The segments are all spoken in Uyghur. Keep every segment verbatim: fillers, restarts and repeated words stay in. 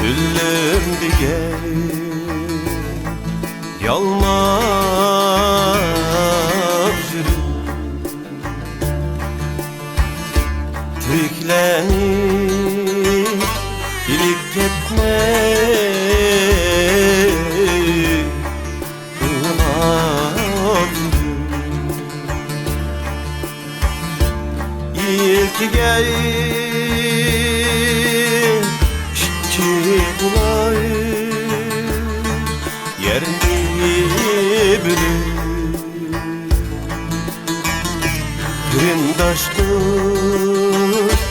ئۆلۈم دېگەن يالماپ يۈرۈپ، تىرىكلەرنى ئېلىپ كەتمەي ئويلاپ يۈرۈپ. يىلتىگەي ئىككى قۇلاي يەرنى بۆلۈپ، قېرىنداش دوست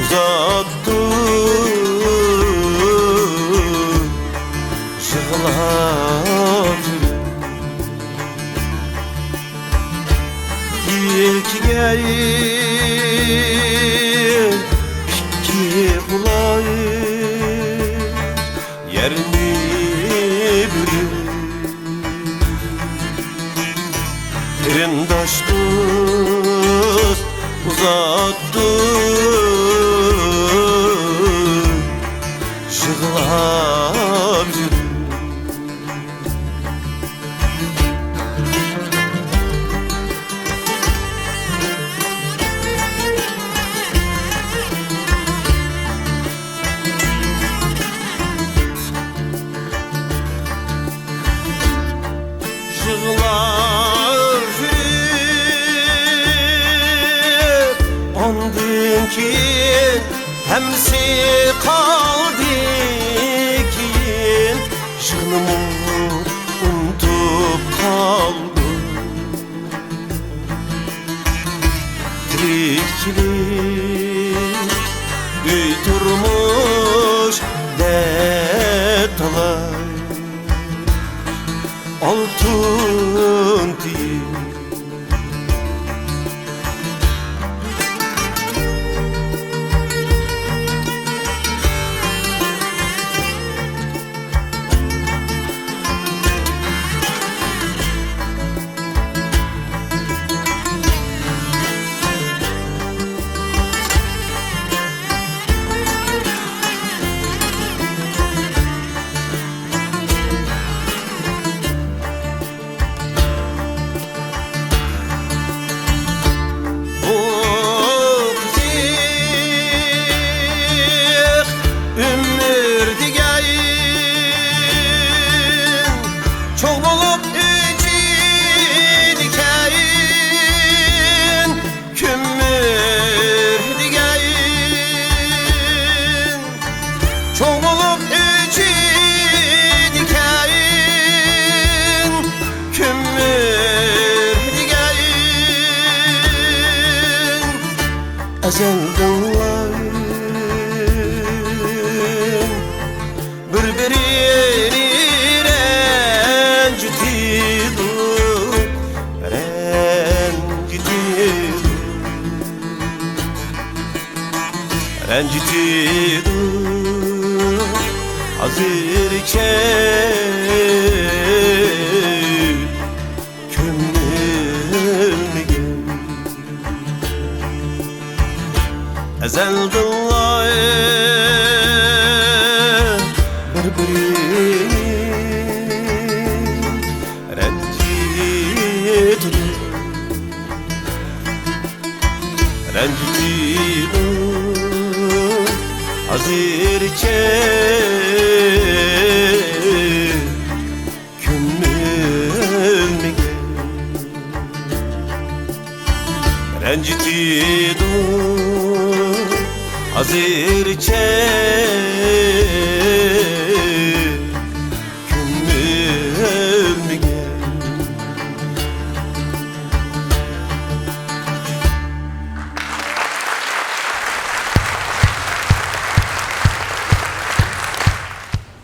ئۇزاتتۇق يىغلاپ يۈرۈپ. يىلتىگەي ئىككى قۇلاي يەرنى بۆلۈپ، قېرىنداش دوست ئۇزاتتۇق يىغلاپ يۈرۈپ. يىغلاپ يۈرۈپ، ئاندىن كېيىن ھەممىسى قالدى كېيىن، يىغنىمۇ ئۇنتۇپ قالدۇق. تىرىكچىلىك، ئۆي تۇرمۇش دەپ تالاي، ئالتۇن تىيىن. بۇ قىزىق ئۆمۈر دېگەن، چوغ بولۇپ ئۆچىدىكەن، كۆمۈر دېگەن. چوغ بولۇپ ئۆچىدىكەن، كۆمۈر دېگەن. ئەزەلدىنلا بىر-بىرىنى رەنجىتىدۇ، رەنجىتىدۇ. رەنجىتىدۇ ھازىرچە كۆڭۈلگە. ئەزەلدىنلا بىر-بىرىنى رەنجىتىدۇ، رەنجىتىدۇ ھازىرچە